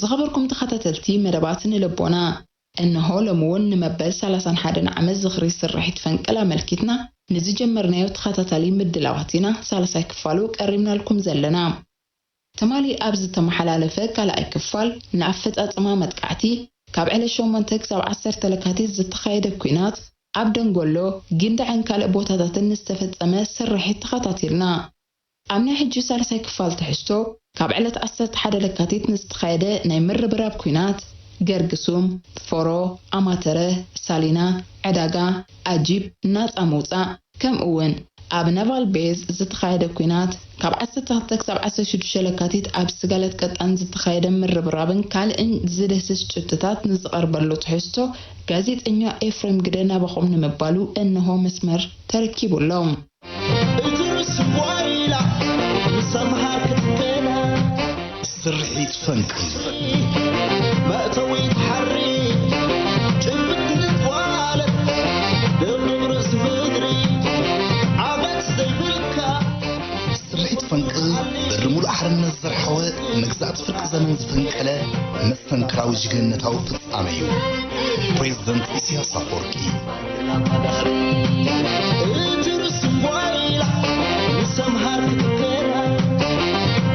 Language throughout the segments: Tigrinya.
ዝኸበርኩም ተኸታተልቲ መደባት ንልቦና፣ እንሆ ሎሚ እውን ንመበል ሰላሳን ሓደን ዓመት ዝኽሪ ስርሒት ፈንቅል ኣመልኪትና ንዝጀመርናዮ ተኸታታሊ ምድላዋት ኢና ሳልሳይ ክፋሉ ቀሪብናልኩም ዘለና። ትማሊ ኣብ ዝተመሓላለፈ ካልኣይ ክፋል ንኣፈጻጽማ መጥቃዕቲ ካብ ዕለት ሸሞንተ ክሳብ ዓሰርተ ለካቲት ዝተኻየደ ኲናት ኣብ ደንጎሎ፣ ጊንዳዕን ካልእ ቦታታትን ንዝተፈጸመ ስርሒት ተኸታቲልና። ኣብ ናይ ሕጂ ሳልሳይ ክፋል ትሕዝቶ ካብ ዕለት ዓሰርተ ሓደ ለካቲት ንዝተኻየደ ናይ ምርብራብ ኲናት ገርግሱም፣ ፎሮ፣ ኣማተረ፣ ሳሊና፣ ዕዳጋ፣ ኣጂብ፣ ናጻ ምውጻእ፣ ከምኡ እውን ኣብ ናቫል ቤዝ ዝተኻየደ ኲናት ካብ ዓሰርተ ክልተ ክሳብ ዓሰርተ ሽዱሽተ ለካቲት ኣብ ስጋለት ቀጣን ዝተኻየደ ምርብራብን ካልእን ዝድህስስ ጭብጥታት ንዝቐርበሉ ትሕዝቶ ጋዜጠኛ ኤፍሬም ግደ ናባኹም ንምባሉ እንሆ መስመር ተረኪቡ ኣሎ። እትርስ ዋይላ ንሰምሃር ክትከና ስርሒት ፈንቅል መእተዊት ሓሪ ጭብጥ ንጥዋለት ደብድብ ርእሲ ምድሪ ዓበት ዘይብልካ ስርሒት ፈንቅል በሪ ሙሉእ ሓርነት ዘርሓወ መግዛእቲ ፍርቂ ዘመን ዝፈንቀለ መስተንክራዊ ጅግንነታዊ ፍጻመ እዩ። ፕሬዝደንት ኢሳያስ ኣፈወርቂ እቲ ርእሲ ጓይላ ንሰምሃር ክትከና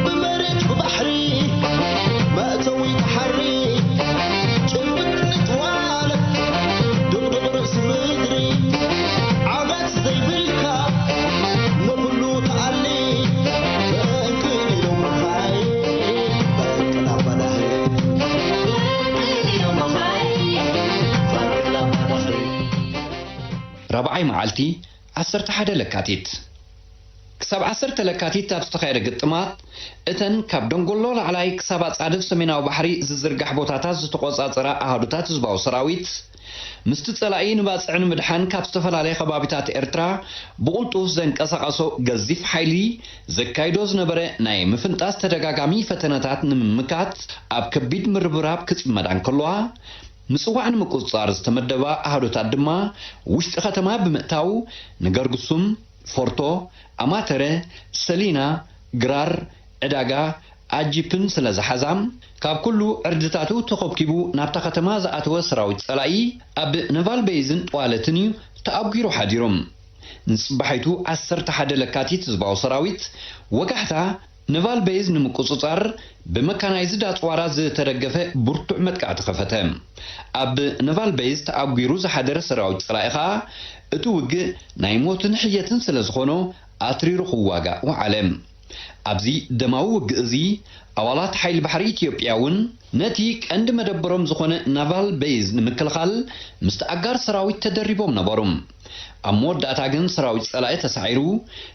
ብመሬት ብባሕሪ መእተዊት ሓሪ ጭብጥ ንጥዋለት ድቕድቕ ርእሲ ምድሪ ዓበት ዘይብልካ ንኹሉ ተኣሊ ፈንቅል ኢሎም ምኻይ ፈንቅል ኣባዳህሪ ፈንቅል ኢሎም ምኻይ ፈንቅል ኣባዳህሪ ራብዓይ መዓልቲ ዓሰርተ ሓደ ለካቲት ክሳብ ዓሰርተ ለካቲት ኣብ ዝተኻየደ ግጥማት እተን ካብ ደንጎሎ ላዕላይ ክሳብ ኣጻድፍ ሰሜናዊ ባሕሪ ዝዝርጋሕ ቦታታት ዝተቖጻጸራ ኣሃዱታት ህዝባዊ ሰራዊት ምስቲ ጸላኢ ንባጽዕ ንምድሓን ካብ ዝተፈላለየ ከባቢታት ኤርትራ ብቕልጡፍ ዘንቀሳቐሶ ገዚፍ ሓይሊ ዘካይዶ ዝነበረ ናይ ምፍንጣስ ተደጋጋሚ ፈተነታት ንምምካት ኣብ ከቢድ ምርብራብ ክጽመዳ እንከለዋ ምጽዋዕ ንምቁጽጻር ዝተመደባ ኣሃዱታት ድማ ውሽጢ ከተማ ብምእታው ንገርግሱም፣ ፎርቶ፣ ኣማተረ፣ ሰሊና፣ ግራር፣ ዕዳጋ፣ ኣጂፕን ስለ ዝሓዛ ካብ ኩሉ ዕርድታቱ ተኾብኪቡ ናብታ ከተማ ዝኣተወ ሰራዊት ጸላኢ ኣብ ነቫል ቤይዝን ጠዋለትን እዩ ተኣጒሩ ሓዲሩ። ንጽባሒቱ ዓሰርተ ሓደ ለካቲት ህዝባዊ ሰራዊት ወጋሕታ ነቫል ቤይዝ ንምቁጽጻር ብመካናይዝድ ኣጽዋራ ዝተደገፈ ብርቱዕ መጥቃዕቲ ከፈተ። ኣብ ነቫል ቤይዝ ተኣጒሩ ዝሓደረ ሰራዊት ጸላኢ ኸኣ እቲ ውግእ ናይ ሞትን ሕየትን ስለ ዝኾኖ ኣትሪሩ ክዋጋእ ወዓለ። ኣብዚ ደማዊ ውግእ እዚ ኣባላት ሓይሊ ባሕሪ ኢትዮጵያ እውን ነቲ ቀንዲ መደበሮም ዝኾነ ናቫል ቤይዝ ንምክልኻል ምስቲ ኣጋር ሰራዊት ተደሪቦም ነበሩ። ኣብ መወዳእታ ግን ሰራዊት ጸላኢ ተሳዒሩ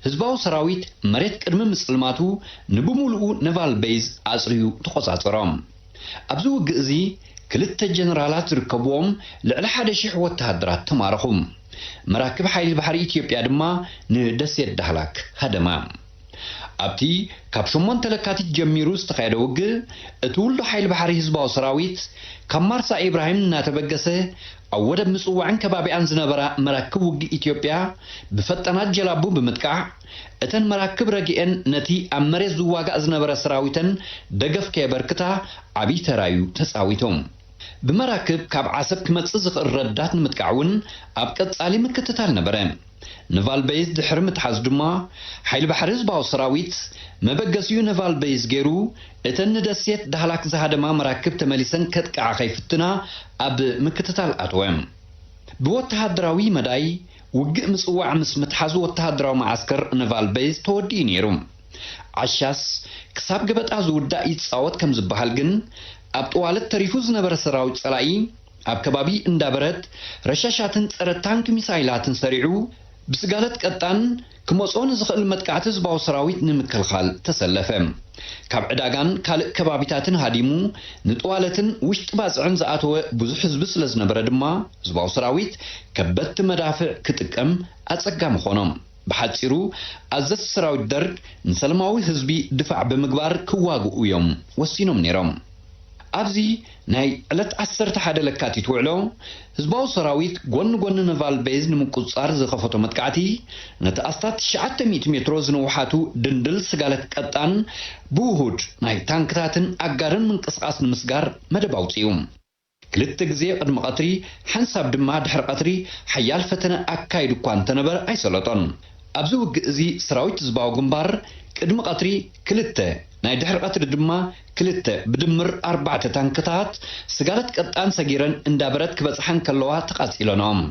ህዝባዊ ሰራዊት መሬት ቅድሚ ምጽልማቱ ንብምሉኡ ነቫል ቤይዝ ኣጽርዩ ተቖጻጸሮ። ኣብዚ ውግእ እዚ ክልተ ጀነራላት ዝርከብዎም ልዕሊ ሓደ ሺሕ ወተሃደራት ተማረኹ። መራክብ ሓይሊ ባሕሪ ኢትዮጵያ ድማ ንደሴት ዳህላክ ሃደማ። ኣብቲ ካብ ሸሞንተ ለካቲት ጀሚሩ ዝተኻየደ ውግእ እቲ ውልዶ ሓይሊ ባሕሪ ህዝባዊ ሰራዊት ካብ ማርሳ ኢብራሂም እናተበገሰ ኣብ ወደብ ምጽዋዕን ከባቢኣን ዝነበራ መራክብ ውግእ ኢትዮጵያ ብፈጣናት ጀላቡ ብምጥቃዕ እተን መራክብ ረጊኤን ነቲ ኣብ መሬት ዝዋጋእ ዝነበረ ሰራዊተን ደገፍ ከየበርክታ ዓብዪ ተራዩ ተጻዊቶም። ብመራክብ ካብ ዓሰብ ክመጽእ ዝኽእል ረዳት ንምጥቃዕ እውን ኣብ ቀጻሊ ምክትታል ነበረ። ነቫል ቤይዝ ድሕሪ ምትሓዙ ድማ ሓይሊ ባሕሪ ህዝባዊ ሰራዊት መበገሲኡ ነቫል ቤይዝ ገይሩ እተን ንደሴት ዳህላክ ዝሃደማ መራክብ ተመሊሰን ከጥቅዓ ከይፍትና ኣብ ምክትታል ኣተወ። ብወተሃደራዊ መዳይ ውግእ ምጽዋዕ ምስ ምትሓዙ ወተሃደራዊ መዓስከር ነቫል ቤይዝ ተወዲኡ ነይሩ። ዓሻስ ክሳብ ገበጣ ዝውዳእ ይጻወት ከም ዝበሃል ግን ኣብ ጥዋለት ተሪፉ ዝነበረ ሰራዊት ጸላኢ ኣብ ከባቢ እንዳበረት ረሻሻትን ጸረ ታንክ ሚሳይላትን ሰሪዑ ብስጋለት ቀጣን ክመጾ ንዝኽእል መጥቃዕቲ ህዝባዊ ሰራዊት ንምክልኻል ተሰለፈ። ካብ ዕዳጋን ካልእ ከባቢታትን ሃዲሙ ንጥዋለትን ውሽጢ ባጽዕን ዝኣተወ ብዙሕ ህዝቢ ስለ ዝነበረ ድማ ህዝባዊ ሰራዊት ከበድቲ መዳፍዕ ክጥቀም ኣጸጋሚ ኾኖ። ብሓጺሩ ኣዘዝቲ ሰራዊት ደርግ ንሰለማዊ ህዝቢ ድፋዕ ብምግባር ክዋግኡ እዮም ወሲኖም ነይሮም። ኣብዚ ናይ ዕለት ዓሰርተ ሓደ ለካቲት ውዕሎ፣ ህዝባዊ ሰራዊት ጎኒ ጎኒ ነቫል ቤዝ ንምቁጽጻር ዝኸፈቶ መጥቃዕቲ፣ ነቲ ኣስታት ትሽዓተ ሚእቲ ሜትሮ ዝንውሓቱ ድንድል ስጋለት ቀጣን ብውሁድ ናይ ታንክታትን ኣጋርን ምንቅስቓስ ንምስጋር መደብ ኣውጺኡ። ክልተ ግዜ ቅድሚ ቀትሪ፣ ሓንሳብ ድማ ድሕሪ ቀትሪ ሓያል ፈተነ ኣካይዱ እኳ እንተነበረ ኣይሰለጦን። ኣብዚ ውግእ እዚ ሰራዊት ህዝባዊ ግንባር ቅድሚ ቀትሪ ክልተ፣ ናይ ድሕሪ ቀትሪ ድማ ክልተ፣ ብድምር ኣርባዕተ ታንክታት ስጋለት ቀጣን ሰጊረን እንዳበረት ክበጽሓ እንከለዋ ተቓጺለንኦም።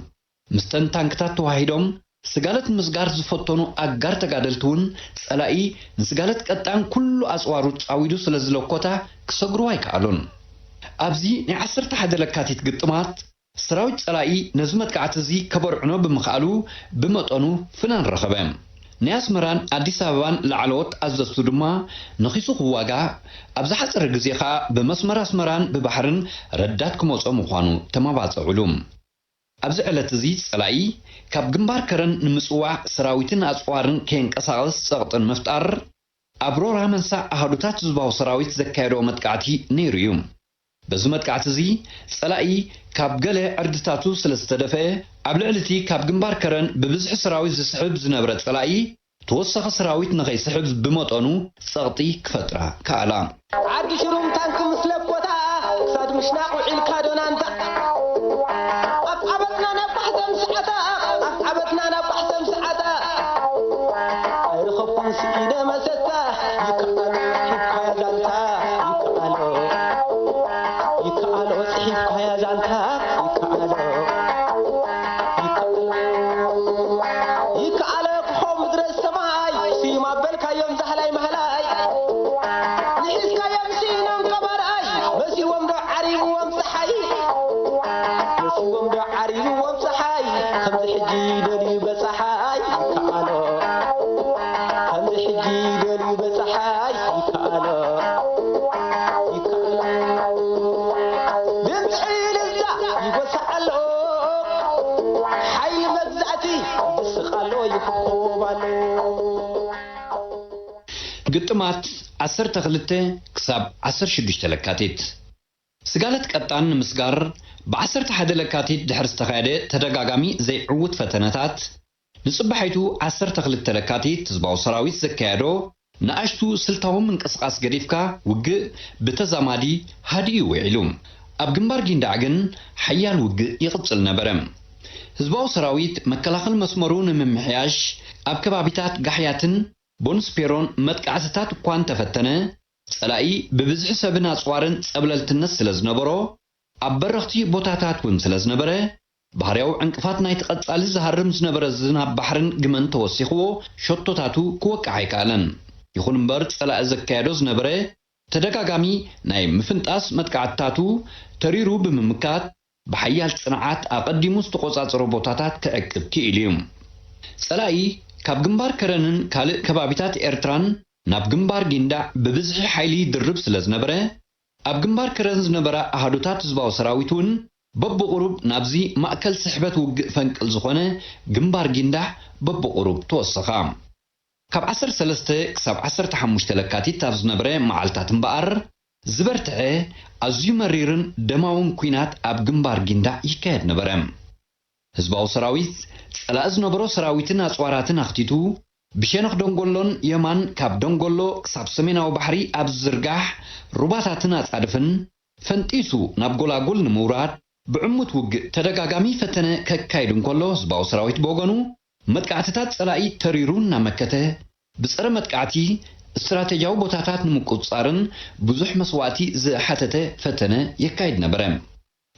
ምስተን ታንክታት ተዋሂዶም ስጋለት ምስጋር ዝፈተኑ ኣጋር ተጋደልቲ እውን ጸላኢ ንስጋለት ቀጣን ኩሉ ኣጽዋሩ ጻዊዱ ስለ ዝለኮታ ክሰግርዋ ኣይከኣሉን። ኣብዚ ናይ ዓሰርተ ሓደ ለካቲት ግጥማት ሰራዊት ጸላኢ ነዚ መጥቃዕቲ እዚ ከበርዕኖ ብምኽኣሉ ብመጠኑ ፍናን ረኸበ። ናይ ኣስመራን ኣዲስ ኣበባን ላዕለዎት ኣዘዝቱ ድማ ነኺሱ ክዋጋእ፣ ኣብ ዝሓጸረ ግዜ ኸኣ ብመስመር ኣስመራን ብባሕርን ረዳት ክመጾ ምዃኑ ተመባጸዑሉ። ኣብዚ ዕለት እዚ ጸላኢ ካብ ግንባር ከረን ንምጽዋዕ ሰራዊትን ኣጽዋርን ከየንቀሳቐስ ጸቕጥን ምፍጣር፣ ኣብ ሮራ መንሳዕ ኣሃዱታት ህዝባዊ ሰራዊት ዘካየዶ መጥቃዕቲ ነይሩ እዩ። በዚ መጥቃዕቲ እዚ ጸላኢ ካብ ገለ ዕርድታቱ ስለ ዝተደፍአ፣ ኣብ ልዕሊ እቲ ካብ ግንባር ከረን ብብዝሒ ሰራዊት ዝስሕብ ዝነብረ ጸላኢ፣ ተወሳኺ ሰራዊት ንኸይስሕብ ብመጠኑ ጸቕጢ ክፈጥራ ከኣላ። ዓዲ ሽሩም ታንክ ምስ ለኮታ፣ ክሳድ ምሽናቕ ውዒልካ ዶናንታ። ኣብ ዓበትና ናብ ባሕተም ሰዓታ፣ ኣብ ዓበትና ናብ ባሕተም ሰዓታ። ኣይረኸብኩን ስኢነ መሰታ፣ ይከኣሎ፣ ሂብካያ ዛንታ፣ ይከኣሎ። ይከኣሎ፣ ጽሒፍካያ ዛንታ፣ ይከኣሎ። ይከኣሎ። ይከኣሎ ክኾ ምድረ ሰማይ፣ ስዩም ኣበልካዮም ዛህላይ ማህላይ። ንሒዝካዮም ስኢኖም ቀባርኣይ፣ መሲዎም ዶ ዓሪብዎም ጸሓይ? መሲዎም ዶ ዓሪብዎም ጸሓይ? ከምዚ ሕጂ ደልዩ በጻሓይ፣ ይከኣሎ። ከምዚ ሕጂ ደልዩ በጻሓይ፣ ይከኣሎ። ይከኣሎ። ድምጺ እልልታ ይጎስዕ ኣሎ። ሓይሊ መግዛእቲ ይስቕ ኣሎ፣ ይኹብኩብ ኣሎ። ግጥማት ዓሰርተ ክልተ ክሳብ ዓሰርተ ሽዱሽተ ለካቲት። ስጋለት ቀጣን ንምስጋር ብ ዓሰርተ ሓደ ለካቲት ድሕሪ ዝተኻየደ ተደጋጋሚ ዘይዕዉት ፈተነታት፣ ንጽባሒቱ ዓሰርተ ክልተ ለካቲት ህዝባዊ ሰራዊት ዘካየዶ ንኣሽቱ ስልታዊ ምንቅስቓስ ገዲፍካ ውግእ ብተዛማዲ ሃዲኡ ውዒሉ። ኣብ ግንባር ጊንዳዕ ግን ሓያል ውግእ ይቕጽል ነበረ። ህዝባዊ ሰራዊት መከላኸሊ መስመሩ ንምምሕያሽ ኣብ ከባቢታት ጋሕያትን ቦንስፔሮን መጥቃዕትታት እኳ እንተፈተነ፣ ጸላኢ ብብዝሒ ሰብን ኣጽዋርን ጸብለልትነት ስለ ዝነበሮ፣ ኣብ በረኽቲ ቦታታት እውን ስለ ዝነበረ፣ ባህርያዊ ዕንቅፋት ናይቲ ቀጻሊ ዝሃርም ዝነበረ ዝናብ ባሕርን ግመን ተወሲኽዎ፣ ሸቶታቱ ክወቅዕ ኣይከኣለን። ይኹን እምበር፣ ጸላኢ ዘካየዶ ዝነበረ ተደጋጋሚ ናይ ምፍንጣስ መጥቃዕትታቱ ተሪሩ ብምምካት፣ ብሓያል ጽንዓት ኣቐዲሙ ዝተቖጻጸሮ ቦታታት ክዕቅብ ክኢሉ እዩ። ጸላኢ ካብ ግንባር ከረንን ካልእ ከባቢታት ኤርትራን ናብ ግንባር ጊንዳዕ ብብዝሒ ሓይሊ ይድርብ ስለ ዝነበረ፣ ኣብ ግንባር ከረን ዝነበራ ኣሃዱታት ህዝባዊ ሰራዊት እውን በብቑሩብ ናብዚ ማእከል ስሕበት ውግእ ፈንቅል ዝኾነ ግንባር ጊንዳዕ በብቑሩብ ተወሰኻ። ካብ ዓሰርተ ሰለስተ ክሳብ ዓሰርተ ሓሙሽተ ለካቲት ኣብ ዝነበረ መዓልታት እምበኣር፣ ዝበርትዐ ኣዝዩ መሪርን ደማውን ኲናት ኣብ ግንባር ጊንዳዕ ይካየድ ነበረ። ህዝባዊ ሰራዊት፣ ጸላኢ ዝነበሮ ሰራዊትን ኣጽዋራትን ኣኽቲቱ፣ ብሸነኽ ደንጎሎን የማን ካብ ደንጎሎ ክሳብ ሰሜናዊ ባሕሪ ኣብ ዝዝርጋሕ ሩባታትን ኣጻድፍን ፈንጢሱ ናብ ጎላጉል ንምውራድ ብዕሙት ውግእ ተደጋጋሚ ፈተነ ከካይድ እንከሎ፣ ህዝባዊ ሰራዊት ብወገኑ መጥቃዕትታት ጸላኢ ተሪሩ እናመከተ፣ ብጸረ መጥቃዕቲ ስትራቴጂያዊ ቦታታት ንምቁጽጻርን ብዙሕ መስዋእቲ ዝሓተተ ፈተነ የካይድ ነበረ።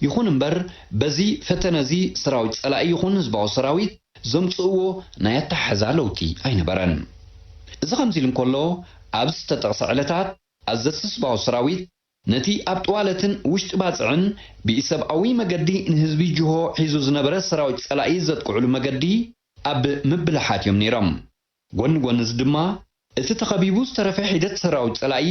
ይኹን እምበር፣ በዚ ፈተነ እዚ ሰራዊት ጸላኢ ይኹን ህዝባዊ ሰራዊት ዘምጽእዎ ናይ ኣተሓሕዛ ለውጢ ኣይነበረን። እዚ ከምዚ ኢሉ እንከሎ፣ ኣብ ዝተጠቕሰ ዕለታት ኣዘዝቲ ህዝባዊ ሰራዊት ነቲ ኣብ ጥዋለትን ውሽጢ ባጽዕን ብኢሰብኣዊ መገዲ ንህዝቢ ጅሆ ሒዙ ዝነበረ ሰራዊት ጸላኢ ዘጥቅዕሉ መገዲ ኣብ ምብልሓት እዮም ነይሮም። ጎኒ ጎኒ እዚ ድማ፣ እቲ ተኸቢቡ ዝተረፈ ሒደት ሰራዊት ጸላኢ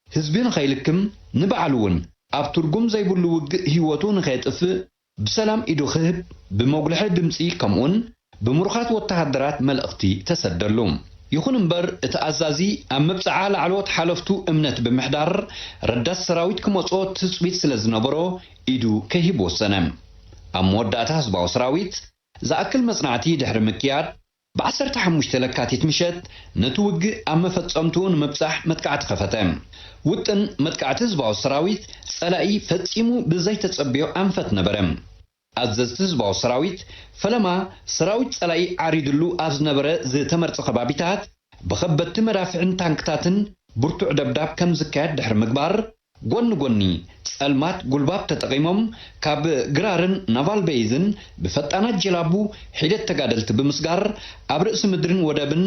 ህዝቢ ንኸይልክም፣ ንባዕሉ እውን ኣብ ትርጉም ዘይብሉ ውግእ ህይወቱ ንኸየጥፍእ፣ ብሰላም ኢዱ ክህብ ብመጉልሒ ድምጺ፣ ከምኡውን ብምሩኻት ወተሃደራት መልእኽቲ ተሰደሉ። ይኹን እምበር፣ እቲ ኣዛዚ ኣብ መብጽዓ ላዕለዎት ሓለፍቱ እምነት ብምሕዳር፣ ረዳት ሰራዊት ክመጽኦ ትጽቢት ስለ ዝነበሮ፣ ኢዱ ከይህብ ወሰነ። ኣብ መወዳእታ፣ ህዝባዊ ሰራዊት ዝኣክል መጽናዕቲ ድሕሪ ምክያድ፣ ብ ዓሰርተ ሓሙሽተ ለካቲት ምሸት ነቲ ውግእ ኣብ መፈጸምትኡ ንምብጻሕ መጥቃዕቲ ከፈተ። ውጥን መጥቃዕቲ ህዝባዊ ሰራዊት፣ ጸላኢ ፈጺሙ ብዘይተጸብዮ ኣንፈት ነበረ። ኣዘዝቲ ህዝባዊ ሰራዊት፣ ፈለማ ሰራዊት ጸላኢ ዓሪድሉ ኣብ ዝነበረ ዝተመርጸ ከባቢታት፣ ብኸበድቲ መዳፍዕን ታንክታትን ብርቱዕ ደብዳብ ከም ዝካየድ ድሕሪ ምግባር፣ ጎኒ ጎኒ ጸልማት ጉልባብ ተጠቒሞም፣ ካብ ግራርን ናቫል ቤይዝን ብፈጣናት ጀላቡ ሒደት ተጋደልቲ ብምስጋር፣ ኣብ ርእሲ ምድርን ወደብን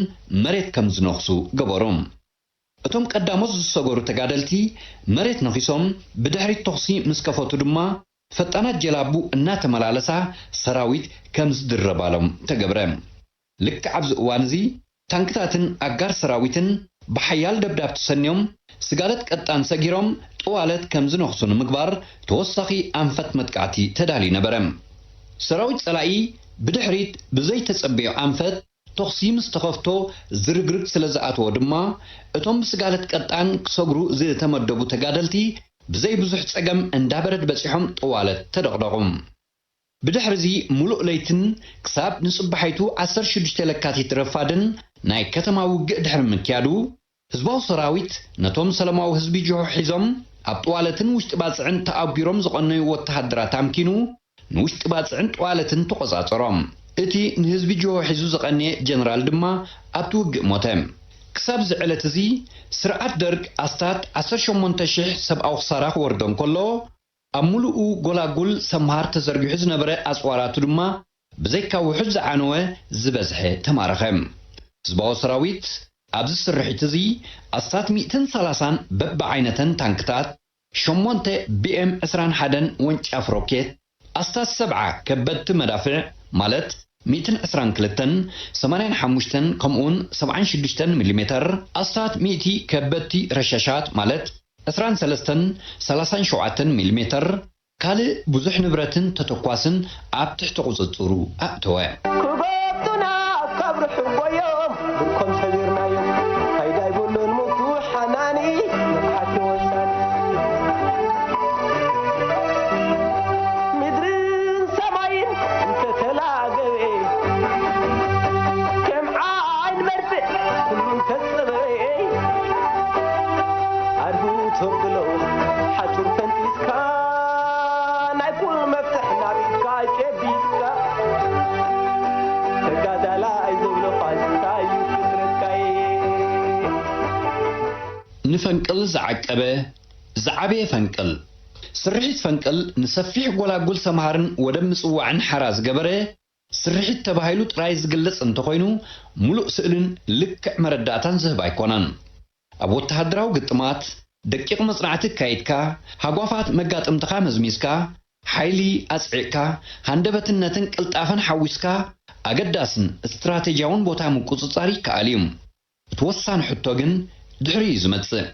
መሬት ከም ዝነኽሱ ገበሩ። እቶም ቀዳሞት ዝሰገሩ ተጋደልቲ መሬት ነኺሶም፣ ብድሕሪት ተኹሲ ምስ ከፈቱ ድማ፣ ፈጣናት ጀላቡ እናተመላለሳ ሰራዊት ከም ዝድረባሎም ተገብረ። ልክዕ ኣብዚ እዋን እዚ፣ ታንክታትን ኣጋር ሰራዊትን ብሓያል ደብዳብ ተሰንዮም፣ ስጋለት ቀጣን ሰጊሮም፣ ጥዋለት ከም ዝነኽሱ ንምግባር ተወሳኺ ኣንፈት መጥቃዕቲ ተዳልዩ ነበረ። ሰራዊት ጸላኢ ብድሕሪት ብዘይተጸበዮ ኣንፈት ተኹሲ ምስ ተኸፍቶ፣ ዝርግርግ ስለ ዝኣተዎ ድማ፣ እቶም ብስጋለት ቀጣን ክሰግሩ ዝተመደቡ ተጋደልቲ ብዘይ ብዙሕ ጸገም እንዳ በረድ በጺሖም ጥዋለት ተደቕደቑ። ብድሕርዚ፣ ምሉእ ለይትን ክሳብ ንጽባሒቱ ዓሰርተ ሽዱሽተ ለካቲት ረፋድን ናይ ከተማ ውግእ ድሕሪ ምክያዱ፣ ህዝባዊ ሰራዊት ነቶም ሰላማዊ ህዝቢ ጅሆ ሒዞም ኣብ ጥዋለትን ውሽጢ ባጽዕን ተኣጒሮም ዝቐነዩ ወተሃደራት ኣምኪኑ፣ ንውሽጢ ባጽዕን ጥዋለትን ተቖጻጸሮም። እቲ ንህዝቢ ጅሆ ሒዙ ዝቐነየ ጀነራል ድማ ኣብቲ ውግእ ሞተ። ክሳብ እዚ ዕለት እዚ፣ ስርዓት ደርግ ኣስታት ዓሰርተ ሸሞንተ ሽሕ ሰብኣዊ ክሳራ ክወርዶ እንከሎ፣ ኣብ ምሉኡ ጎላጉል ሰምሃር ተዘርጊሑ ዝነበረ ኣጽዋራቱ ድማ ብዘይካ ውሑድ ዝዓነወ፣ ዝበዝሐ ተማረኸ። ህዝባዊ ሰራዊት ኣብዚ ስርሒት እዚ ኣስታት ሚእትን ሰላሳን በብዓይነተን ታንክታት፣ ሸሞንተ ቢ ኤም ዕስራን ሓደን ወንጫፍ ሮኬት፣ ኣስታት ሰብዓ ከበድቲ መዳፍዕ ማለት ሚእትን ዕስራን ክልተን ሰማንያን ሓሙሽተን ከምኡውን ሰብዓን ሽዱሽተን ሚሊሜተር፣ ኣስታት ሚእቲ ከበድቲ ረሻሻት ማለት ዕስራን ሰለስተን ሰላሳን ሸውዓተን ሚሊሜተር፣ ካልእ ብዙሕ ንብረትን ተተኳስን ኣብ ትሕቲ ቁጽጽሩ ኣእተወ። ክጎብጡና ካብ ርሑቕ ጎዮም ብርኮም ሰቢርናዮም። ፋይዳ ኣይብሉን ምቱ ሓናኒ መብሓቲ ወሳኒ። ምድርን ሰማይን እንተተላገበ ከም ዓይን መርፍእ ኩሉ እንተጸበበ ኣድቡ ተብሎ ሓጹር ፈንጢስካ ናይ ኩሉ መፍትሕ ናብ ኢድካ ጨቢጥካ ተጋዳላይ ዝብሎ ፋሽስታ እዩ ፍጥረትካየ። ንፈንቅል ዝዓቀበ ዝዓበየ ፈንቅል። ስርሒት ፈንቅል ንሰፊሕ ጎላጉል ሰምሃርን ወደብ ምጽዋዕን ሓራ ዝገበረ ስርሒት ተባሂሉ ጥራይ ዝግለጽ እንተኾይኑ፣ ምሉእ ስእልን ልክዕ መረዳእታን ዝህብ ኣይኮነን። ኣብ ወተሃደራዊ ግጥማት ደቂቕ መጽናዕቲ ኣካይድካ፣ ሃጓፋት መጋጥምትኻ መዝሚዝካ፣ ሓይሊ ኣጽዒቕካ፣ ሃንደበትነትን ቅልጣፈን ሓዊስካ፣ ኣገዳስን ስትራቴጂያውን ቦታ ምቁጽጻር ይከኣል እዩ። እቲ ወሳኒ ሕቶ ግን ድሕሪ እዩ ዝመጽእ።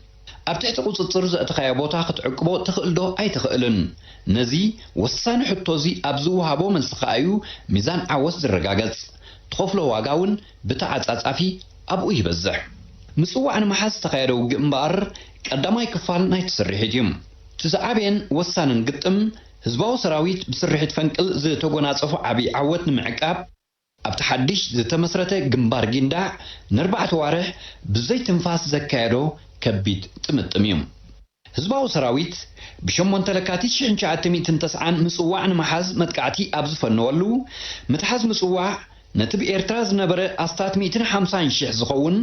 ኣብ ትሕቲ ቁጽጽር ዘእተኻዮ ቦታ ክትዕቅቦ ትኽእል ዶ ኣይትኽእልን? ነዚ ወሳኒ ሕቶ እዚ ኣብ ዝወሃቦ መልሲ ከኣ እዩ ሚዛን ዓወት ዝረጋገጽ። ትኸፍሎ ዋጋ እውን ብተዓጻጻፊ ኣብኡ ይበዝሕ። ምጽዋዕ ንምሓዝ ዝተኻየደ ውግእ እምበኣር ቀዳማይ ክፋል ናይቲ ስርሒት እዩ። እቲ ዝዓበየን ወሳንን ግጥም፣ ህዝባዊ ሰራዊት ብስርሒት ፈንቅል ዝተጎናጸፎ ዓቢ ዓወት ንምዕቃብ፣ ኣብቲ ሓድሽ ዝተመስረተ ግንባር ጊንዳዕ ንኣርባዕተ ዋርሕ ብዘይ ትንፋስ ዘካየዶ ከቢድ ጥምጥም እዩ። ህዝባዊ ሰራዊት ብሸሞንተ ለካቲት ሽሕን ትሽዓተ ሚእትን ተስዓን ምጽዋዕ ንምሓዝ መጥቃዕቲ ኣብ ዝፈነወሉ፣ ምትሓዝ ምጽዋዕ ነቲ ብኤርትራ ዝነበረ ኣስታት ሚእትን ሓምሳን ሽሕ ዝኸውን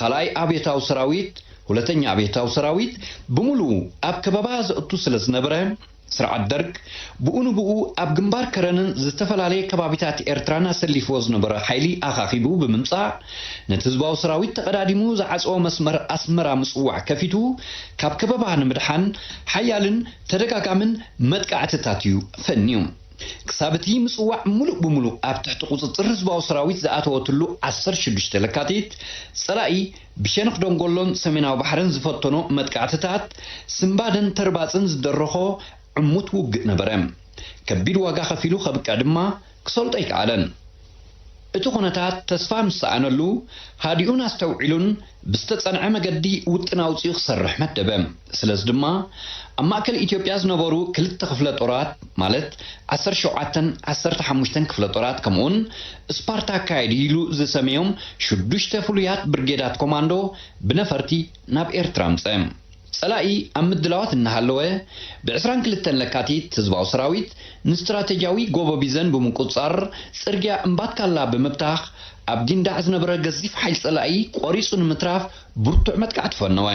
ካልኣይ ኣብዮታዊ ሰራዊት፣ ሁለተኛ ኣብዮታዊ ሰራዊት፣ ብምሉኡ ኣብ ከበባ ዘእቱ ስለ ዝነበረ፣ ስርዓት ደርግ ብኡ ንብኡ ኣብ ግንባር ከረንን ዝተፈላለየ ከባቢታት ኤርትራን ኣሰሊፍዎ ዝነበረ ሓይሊ ኣኻኺቡ ብምምጻእ፣ ነቲ ህዝባዊ ሰራዊት ተቐዳዲሙ ዝዓጸዎ መስመር ኣስመራ ምጽዋዕ ከፊቱ፣ ካብ ከበባ ንምድሓን ሓያልን ተደጋጋምን መጥቃዕትታት እዩ ፈንዩ። ክሳብ እቲ ምጽዋዕ ምሉእ ብምሉእ ኣብ ትሕቲ ቁጽጽር ህዝባዊ ሰራዊት ዝኣተወትሉ ዓሰርተ ሽዱሽተ ለካቲት፣ ጸላኢ ብሸነኽ ደንጎሎን ሰሜናዊ ባሕርን ዝፈተኖ መጥቃዕትታት፣ ስንባደን ተርባጽን ዝደረኾ ዕሙት ውግእ ነበረ። ከቢድ ዋጋ ከፊሉ ከብቅዕ ድማ ክሰልጦ ኣይከኣለን። እቲ ኩነታት ተስፋ ምስ ሰኣነሉ፣ ሃዲኡን ኣስተውዒሉን ብዝተጸንዐ መገዲ ውጥን ኣውጺኡ ክሰርሕ መደበ። ስለዚ ድማ፣ ኣብ ማእከል ኢትዮጵያ ዝነበሩ ክልተ ክፍለ ጦራት፣ ማለት ዓሰርተ ሸውዓተን ዓሰርተ ሓሙሽተን ክፍለ ጦራት፣ ከምኡውን ስፓርታ ኣካየዲ ኢሉ ዝሰመዮም ሽዱሽተ ፍሉያት ብርጌዳት ኮማንዶ ብነፈርቲ ናብ ኤርትራ ኣምጸ። ጸላኢ ኣብ ምድላዋት እናሃለወ፣ ብ ዕስራን ክልተን ለካቲት ህዝባዊ ሰራዊት ንስትራቴጂያዊ ጎቦ ቢዘን ብምቁጽጻር፣ ጽርግያ እምባትካላ ብምብታኽ፣ ኣብ ጊንዳዕ ዝነበረ ገዚፍ ሓይሊ ጸላኢ ቆሪጹ ንምትራፍ ብርቱዕ መጥቃዕቲ ፈነወ።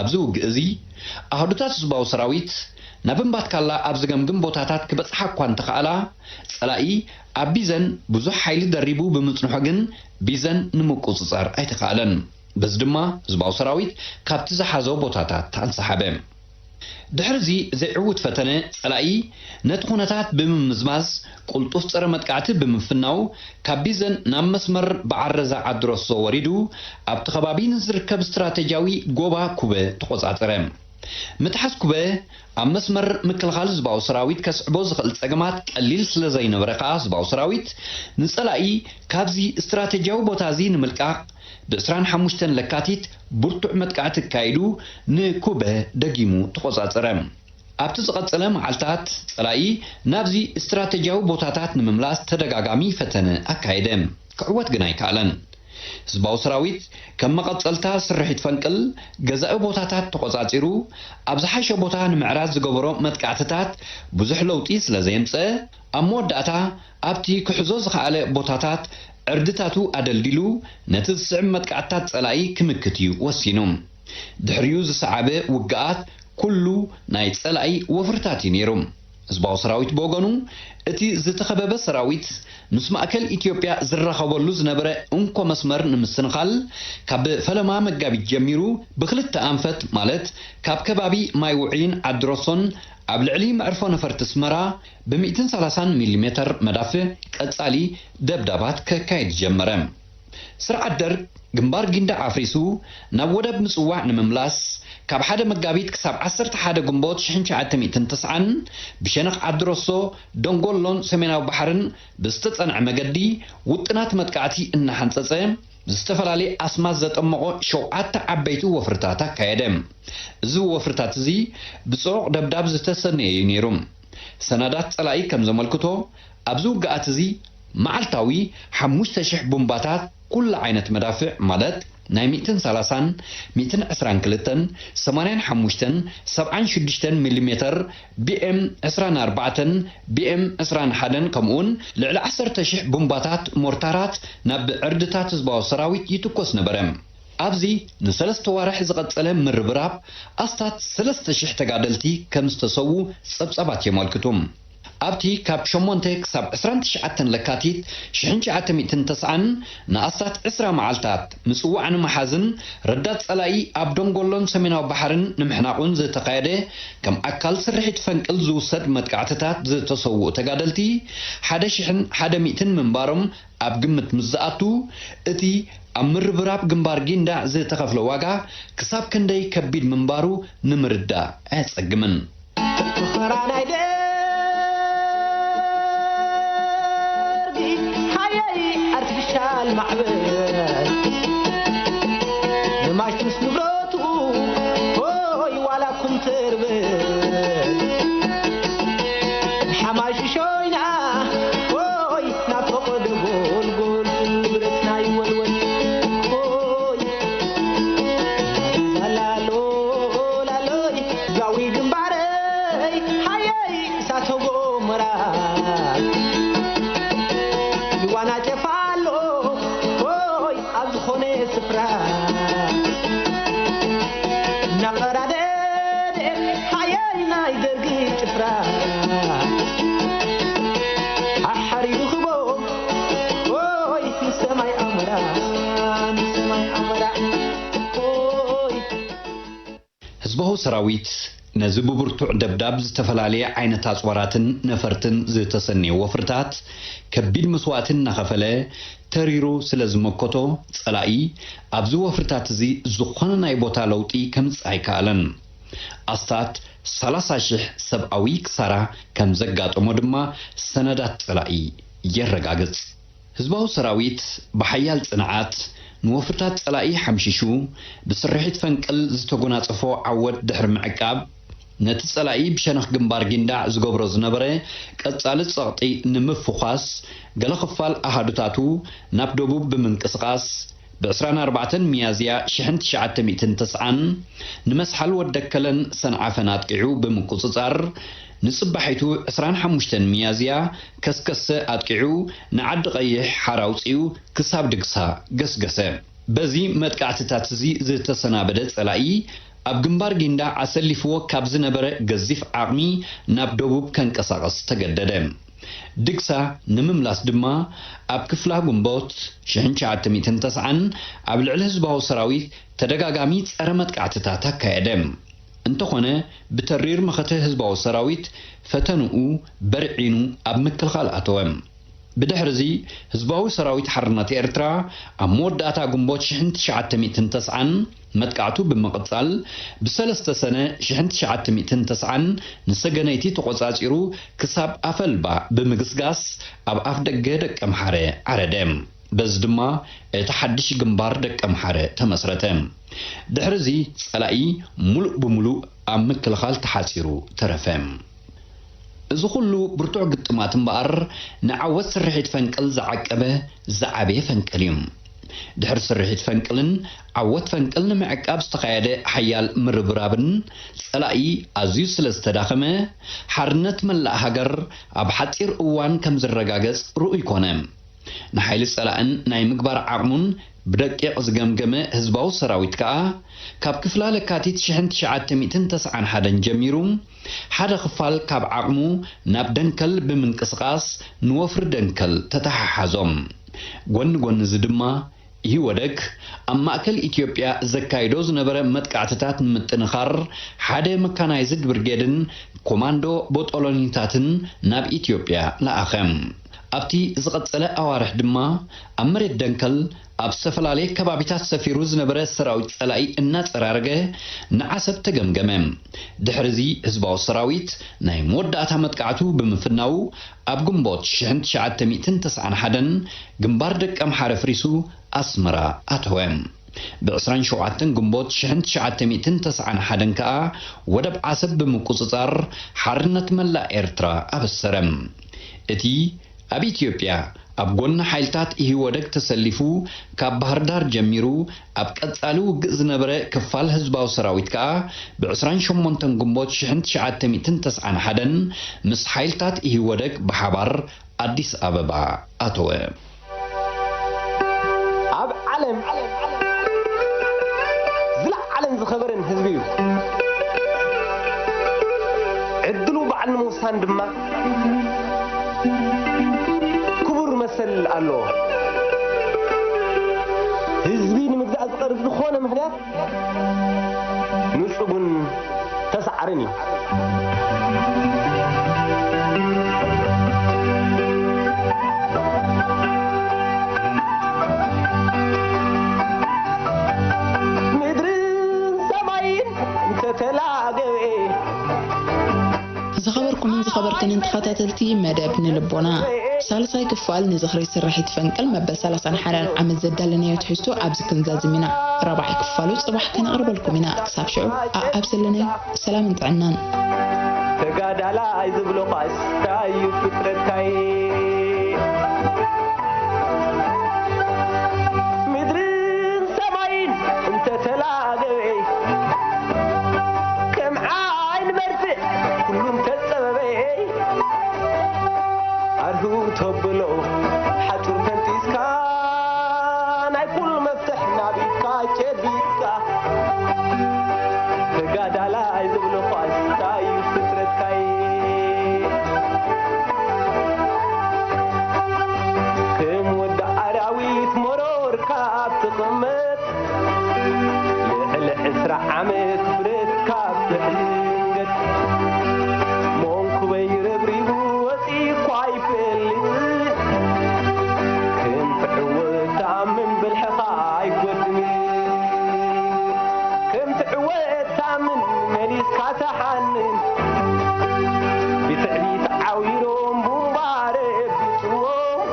ኣብዚ ውግእ እዚ፣ ኣሃዱታት ህዝባዊ ሰራዊት ናብ እምባትካላ ኣብ ዘገምግም ቦታታት ክበጽሓ እኳ እንተኸኣላ፣ ጸላኢ ኣብ ቢዘን ብዙሕ ሓይሊ ደሪቡ ብምጽንሑ ግን፣ ቢዘን ንምቁጽጻር ኣይተኻእለን። በዚ ድማ ህዝባዊ ሰራዊት ካብቲ ዝሓዞ ቦታታት ኣንሰሓበ። ድሕሪ እዚ ዘይዕዉት ፈተነ፣ ጸላኢ ነቲ ኩነታት ብምምዝማዝ፣ ቅልጡፍ ጸረ መጥቃዕቲ ብምፍናው፣ ካብ ቢዘን ናብ መስመር ብዓረዛ ዓዲ ሮሶ ወሪዱ፣ ኣብቲ ከባቢ ንዝርከብ ስትራቴጂያዊ ጎባ ኩበ ተቖጻጸረ። ምትሓዝ ኩበ ኣብ መስመር ምክልኻል ህዝባዊ ሰራዊት ከስዕቦ ዝኽእል ጸገማት ቀሊል ስለ ዘይነበረ ከኣ፣ ህዝባዊ ሰራዊት ንጸላኢ ካብዚ ስትራቴጂያዊ ቦታ እዚ ንምልቃቕ፣ ብ ዕስራን ሓሙሽተን ለካቲት ብርቱዕ መጥቃዕቲ ኣካይዱ፣ ንኩበ ደጊሙ ተቖጻጸረ። ኣብቲ ዝቐጸለ መዓልታት፣ ጸላኢ ናብዚ ስትራቴጂያዊ ቦታታት ንምምላስ ተደጋጋሚ ፈተነ ኣካየደ። ክዕወት ግን ኣይከኣለን። ህዝባዊ ሰራዊት ከም መቐጸልታ ስርሒት ፈንቅል፣ ገዛኢ ቦታታት ተቖጻጺሩ፣ ኣብ ዝሓሸ ቦታ ንምዕራድ ዝገበሮ መጥቃዕትታት ብዙሕ ለውጢ ስለ ዘየምጸ፣ ኣብ መወዳእታ ኣብቲ ክሕዞ ዝኸኣለ ቦታታት ዕርድታቱ ኣደልዲሉ፣ ነቲ ዝስዕብ መጥቃዕትታት ጸላኢ ክምክት እዩ ወሲኑ። ድሕሪኡ ዝሰዓበ ውግኣት ኩሉ ናይ ጸላኢ ወፍርታት እዩ ነይሩ። ህዝባዊ ሰራዊት ብወገኑ፣ እቲ ዝተኸበበ ሰራዊት ምስ ማእከል ኢትዮጵያ ዝራኸበሉ ዝነበረ እንኮ መስመር ንምስንኻል፣ ካብ ፈለማ መጋቢት ጀሚሩ ብኽልተ ኣንፈት፣ ማለት ካብ ከባቢ ማይ ውዕይን ዓዲ ሮሶን ኣብ ልዕሊ መዕርፎ ነፈርቲ ኣስመራ ብ ሚእትን ሰላሳን ሚሊሜተር መዳፍዕ ቀጻሊ ደብዳባት ከካይድ ጀመረ። ስርዓት ደርግ ግንባር ጊንዳዕ ኣፍሪሱ ናብ ወደብ ምጽዋዕ ንምምላስ፣ ካብ ሓደ መጋቢት ክሳብ ዓሰርተ ሓደ ግንቦት ሽሕን ትሽዓተ ሚእትን ተስዓን ብሸነኽ ዓዲ ሮሶ፣ ደንጎሎን ሰሜናዊ ባሕርን ብዝተጸንዐ መገዲ ውጥናት መጥቃዕቲ እናሓንጸጸ፣ ዝተፈላለየ ኣስማት ዘጠመቖ ሸውዓተ ዓበይቲ ወፍርታት ኣካየደ። እዚ ወፍርታት እዚ ብጽዑቕ ደብዳብ ዝተሰነየ እዩ ነይሩ። ሰነዳት ጸላኢ ከም ዘመልክቶ፣ ኣብዚ ውግኣት እዚ መዓልታዊ ሓሙሽተ ሽሕ ቡምባታት ኩሉ ዓይነት መዳፍዕ፣ ማለት ናይ ሚእትን ሰላሳን፣ ሚእትን ዕስራን ክልተን፣ ሰማንያን ሓሙሽተን፣ ሰብዓን ሽዱሽተን ሚሊሜተር፣ ቢ ኤም ዕስራን ኣርባዕተን፣ ቢ ኤም ዕስራን ሓደን፣ ከምኡውን ልዕሊ ዓሰርተ ሽሕ ቡምባታት ሞርታራት ናብ ዕርድታት ህዝባዊ ሰራዊት ይትኮስ ነበረ። ኣብዚ ንሰለስተ ዋርሕ ዝቐጸለ ምርብራብ ኣስታት ሰለስተ ሽሕ ተጋደልቲ ከም ዝተሰዉ ጸብጻባት የመልክቱ። ኣብቲ ካብ ሸሞንተ ክሳብ ዕስራን ትሽዓተን ለካቲት ሽሕን ትሽዓተ ሚእትን ተስዓን ንኣስታት ዕስራ መዓልታት ምጽዋዕ ንምሓዝን ረዳት ጸላኢ ኣብ ደንጎሎን ሰሜናዊ ባሕርን ንምሕናቑን ዝተኻየደ ከም ኣካል ስርሒት ፈንቅል ዝውሰድ መጥቃዕትታት ዝተሰውኡ ተጋደልቲ ሓደ ሽሕን ሓደ ሚእትን ምንባሮም ኣብ ግምት ምስ ዝኣቱ፣ እቲ ኣብ ምርብራብ ግንባር ጊንዳዕ ዝተኸፍለ ዋጋ ክሳብ ክንደይ ከቢድ ምንባሩ ንምርዳእ ኣየጸግምን። መኸራ ናይ ደርጊ ሓየይ ኣርቲፊሻል ማዕበል ንማሽንስ ንብረቱ ሆይ ዋላ ኩምትርብል ሓማሽሾይና ሆይ ናብ ፈቐዶ ጎልጎል ንብረትና ይወልወል ሆይ ላላሎ ላሎይ ዛዊ ግንባረይ ሓየይ እሳተ ጎመራ ይዋናጨፍ ኣሎ ሆይ ኣብ ዝኾነ ስፍራ እናቐራደደ ሓየይ ናይ ደርጊ ጭፍራ ሓሓር ይርኽቦ ሆይ ንሰማይ ኣሞራ ንሰማይ ኣሞራ ሆይ ህዝባዊ ሰራዊት ነዚ ብብርቱዕ ደብዳብ ዝተፈላለየ ዓይነት ኣጽዋራትን ነፈርትን ዝተሰነየ ወፍርታት ከቢድ መስዋእቲ እናኸፈለ ተሪሩ ስለ ዝመከቶ፣ ጸላኢ ኣብዚ ወፍርታት እዚ ዝኾነ ናይ ቦታ ለውጢ ከምጽእ ኣይከኣለን። ኣስታት ሰላሳ ሽሕ ሰብኣዊ ክሳራ ከም ዘጋጠሞ ድማ ሰነዳት ጸላኢ የረጋግጽ። ህዝባዊ ሰራዊት ብሓያል ጽንዓት ንወፍርታት ጸላኢ ሓምሺሹ ብስርሒት ፈንቅል ዝተጎናጸፎ ዓወት ድሕሪ ምዕቃብ፣ ነቲ ጸላኢ ብሸነኽ ግንባር ጊንዳዕ ዝገብሮ ዝነበረ ቀጻሊ ጸቕጢ ንምፍዃስ፣ ገለ ክፋል ኣሃዱታቱ ናብ ደቡብ ብምንቅስቓስ፣ ብ ዕስራን ኣርባዕተን ሚያዝያ ሽሕን ትሽዓተ ሚእትን ተስዓን ንመስሓል ወደከለን ሰንዓፈን ኣጥቂዑ ብምቁጽጻር፣ ንጽባሒቱ ዕስራን ሓሙሽተን ሚያዝያ ከስከሰ ኣጥቂዑ ንዓዲ ቀይሕ ሓራ ኣውጺኡ ክሳብ ድግሳ ገስገሰ። በዚ መጥቃዕትታት እዚ ዝተሰናበደ ጸላኢ፣ ኣብ ግንባር ጊንዳዕ ኣሰሊፍዎ ካብ ዝነበረ ገዚፍ ዓቕሚ ናብ ደቡብ ከንቀሳቐስ ተገደደ። ድግሳ ንምምላስ ድማ፣ ኣብ ክፍላ ግንቦት ሽሕን ትሽዓተ ሚእትን ተስዓን ኣብ ልዕሊ ህዝባዊ ሰራዊት ተደጋጋሚ ጸረ መጥቃዕትታት ኣካየደ። እንተኾነ፣ ብተሪር መኸተ ህዝባዊ ሰራዊት ፈተንኡ በርዒኑ ኣብ ምክልኻል ኣተወ። ብድሕርዚ፣ ህዝባዊ ሰራዊት ሓርነት ኤርትራ ኣብ መወዳእታ ግንቦት ሽሕን ትሽዓተ ሚእትን ተስዓን መጥቃዕቱ ብምቕጻል፣ ብሰለስተ ሰነ ሽሕን ትሽዓተ ሚእትን ተስዓን ንሰገነይቲ ተቖጻጺሩ ክሳብ ኣፈልባ ብምግስጋስ ኣብ ኣፍደገ ደቀምሓረ ዓረደ። በዚ ድማ እቲ ሓድሽ ግንባር ደቀምሓረ ተመስረተ። ድሕርዚ ጸላኢ ሙሉእ ብሙሉእ ኣብ ምክልኻል ተሓጺሩ ተረፈ። እዚ ኩሉ ብርቱዕ ግጥማት እምበኣር፣ ንዓወት ስርሒት ፈንቅል ዝዓቀበ ዝዓበየ ፈንቅል እዩ። ድሕሪ ስርሒት ፈንቅልን ዓወት ፈንቅል ንምዕቃብ ዝተኻየደ ሓያል ምርብራብን፣ ጸላኢ ኣዝዩ ስለ ዝተዳኸመ፣ ሓርነት መላእ ሃገር ኣብ ሓጺር እዋን ከም ዝረጋገጽ ርኡይ ኮነ። ንሓይሊ ጸላእን ናይ ምግባር ዓቕሙን ብደቂቕ ዝገምገመ ህዝባዊ ሰራዊት ከኣ፣ ካብ ክፍላ ለካቲት ሽሕን ትሽዓተ ሚእትን ተስዓን ሓደን ጀሚሩ፣ ሓደ ክፋል ካብ ዓቕሙ ናብ ደንከል ብምንቅስቓስ ንወፍሪ ደንከል ተተሓሓዞም። ጎኒ ጎኒ እዚ ድማ፣ ኢህወደግ ኣብ ማእከል ኢትዮጵያ ዘካይዶ ዝነበረ መጥቃዕትታት ንምጥንኻር፣ ሓደ መካናይዝድ ብርጌድን ኮማንዶ ቦጦሎኒታትን ናብ ኢትዮጵያ ለኣኸ። ኣብቲ ዝቐጸለ ኣዋርሕ ድማ፣ ኣብ መሬት ደንከል ኣብ ዝተፈላለየ ከባቢታት ሰፊሩ ዝነበረ ሰራዊት ጸላኢ እናጸራረገ ንዓሰብ ተገምገመ። ድሕርዚ ህዝባዊ ሰራዊት ናይ መወዳእታ መጥቃዕቱ ብምፍናው፣ ኣብ ግንቦት ሽሕን ትሽዓተ ሚእትን ተስዓን ሓደን ግንባር ደቀምሓረ ኣፍሪሱ ኣስመራ ኣተወ። ብ ዕስራን ሸውዓተን ግንቦት ሽሕን ትሽዓተ ሚእትን ተስዓን ሓደን ከኣ ወደብ ዓሰብ ብምቁጽጻር ሓርነት መላእ ኤርትራ ኣበሰረ። እቲ ኣብ ኢትዮጵያ ኣብ ጎኒ ሓይልታት ኢህወደግ ተሰሊፉ ካብ ባህር ዳር ጀሚሩ ኣብ ቀጻሊ ውግእ ዝነበረ ክፋል ህዝባዊ ሰራዊት ከኣ ብ ዕስራን ሸሞንተን ግንቦት ሽሕን ትሽዓተ ሚእትን ተስዓን ሓደን ምስ ሓይልታት ኢህወደግ ብሓባር ኣዲስ ኣበባ ኣተወ። ኣብ ዓለም ዝለዓለን ዝኸበረን ህዝቢ እዩ። ዕድሉ በዓል ንምውሳን ድማ ክቡር መሰል ኣለዎ። ህዝቢ ንምግዛእ ዝቐርብ ዝኾነ ምኽንያት ንጹጉን ተሳዕርን እዩ። ምድርን ሰማይን እንተተላገበ። ዝኸበርኩምን ዝኸበርክንን ተኸታተልቲ መደብ ንልቦና፣ ሳልሳይ ክፋል ንዝኽሪ ስርሒት ፈንቅል መበል ሰላሳን ሓደን ዓመት ዘዳለናዮ ትሕዝቶ ኣብዚ ክንዛዝም ኢና። ራብዓይ ክፋሉ ጽባሕ ከነቕርበልኩም ኢና። ክሳብ ሽዑ፣ ኣኣብ ዘለናዮ ሰላምን ጥዕናን። ተጋዳላይ ዝብሎ ኳስ ታዩ ፍጥረትካይ። ምድርን ሰማይን እንተተላገበ፣ ከም ዓይኒ መርፍእ ኩሉ እንተጸበበ፣ ኣርህው ተብሎ ሓጹር ፈንጢስካ፣ ናይ ኩሉ መፍትሕ ናብ ኢድካ ጨቢጥካ፣ ተጋዳላይ ዝብሎ ኳስ ታዩ ፍጥረትካይ። ከም ወዲ ኣራዊት መሮር ካብ ትቕመጥ፣ ልዕሊ ዕስራ ዓመት ብረት ካብ ትሕንገጥ፣ መንኩበይ ረብሪቡ ወጺእኳ ኣይፈልጥ። ከም ትዕወት ተኣምን ብልሕኻ ኣይጎድን፣ ከም ትዕወት ተኣምን መሊስካ ተሓንን። ብትዕቢት ዓዊሮም ቡምባ ረቢጽዎም፣